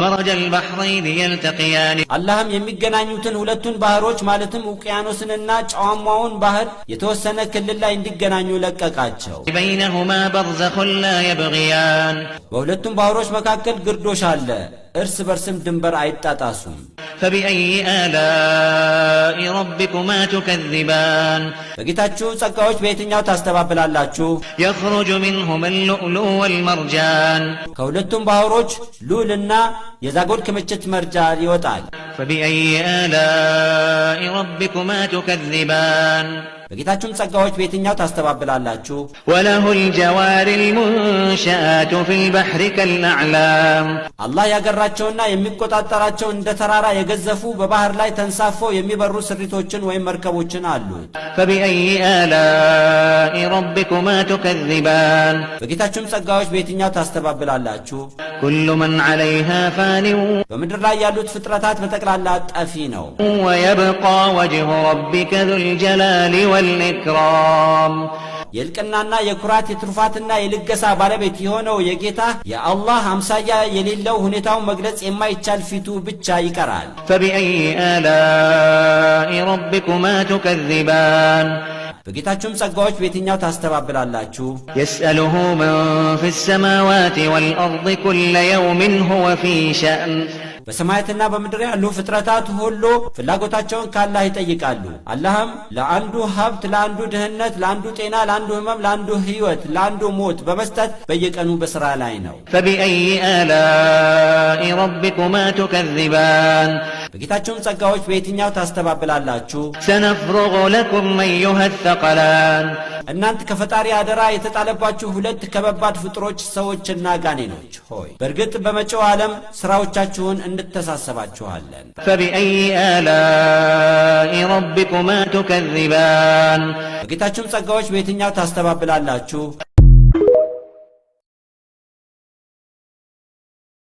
مرج البحرين يلتقيان። አላህም የሚገናኙትን ሁለቱን ባህሮች፣ ማለትም ውቅያኖስንና ጨዋማውን ባህር፣ የተወሰነ ክልል ላይ እንዲገናኙ ለቀቃቸው። بينهما برزخ لا يبغيان። በሁለቱም ባህሮች መካከል ግርዶሽ አለ፣ እርስ በርስም ድንበር አይጣጣሱም። فبأي آلاء ربكما تكذبان؟ በጌታችሁ ጸጋዎች በየትኛው ታስተባብላላችሁ? يخرج منهما اللؤلؤ والمرجان። ከሁለቱም ባህሮች ሉልና የዛጎል ክምችት መርጃን ይወጣል። فبأي آلاء ربكما تكذبان؟ በጌታችሁም ጸጋዎች በየትኛው ታስተባብላላችሁ? وله الجوار المنشآت في البحر كالأعلام። አላህ ያገራቸውና የሚቆጣጠራቸው እንደ ተራራ የገዘፉ በባህር ላይ ተንሳፈው የሚበሩ ስሪቶችን ወይም መርከቦችን አሉት። فبأي آلاء ربكما تكذبان؟ በጌታችሁም ጸጋዎች በየትኛው ታስተባብላላችሁ? كل من عليها فان። በምድር ላይ ያሉት ፍጥረታት በጠቅላላ ጠፊ ነው። ويبقى وجه ربك ذو الجلال والإكرام። የልቅናና የኩራት፣ የትሩፋትና የልገሳ ባለቤት የሆነው የጌታ የአላህ አምሳያ የሌለው፣ ሁኔታውን መግለጽ የማይቻል ፊቱ ብቻ ይቀራል። فبأي آلاء ربكما تكذبان؟ በጌታችሁም ጸጋዎች በየትኛው ታስተባብላላችሁ? يسأله من في السماوات والأرض كل يوم هو في شأن። በሰማያትና በምድር ያሉ ፍጥረታት ሁሉ ፍላጎታቸውን ከአላህ ይጠይቃሉ። አላህም ለአንዱ ሀብት፣ ለአንዱ ድህነት፣ ለአንዱ ጤና፣ ለአንዱ ህመም፣ ለአንዱ ህይወት፣ ለአንዱ ሞት በመስጠት በየቀኑ በሥራ ላይ ነው። فبأي آلاء ربكما تكذبان؟ በጌታችሁም ጸጋዎች በየትኛው ታስተባብላላችሁ? سنفرغ لكم أيها الثقلان። እናንት ከፈጣሪ አደራ የተጣለባችሁ ሁለት ከባባድ ፍጡሮች፣ ሰዎችና ጋኔኖች ሆይ፣ በእርግጥ በመጪው ዓለም ሥራዎቻችሁን እንተሳሰባችኋለን። فبأي آلاء ربكما تكذبان؟ በጌታችሁም ጸጋዎች በየትኛው ታስተባብላላችሁ?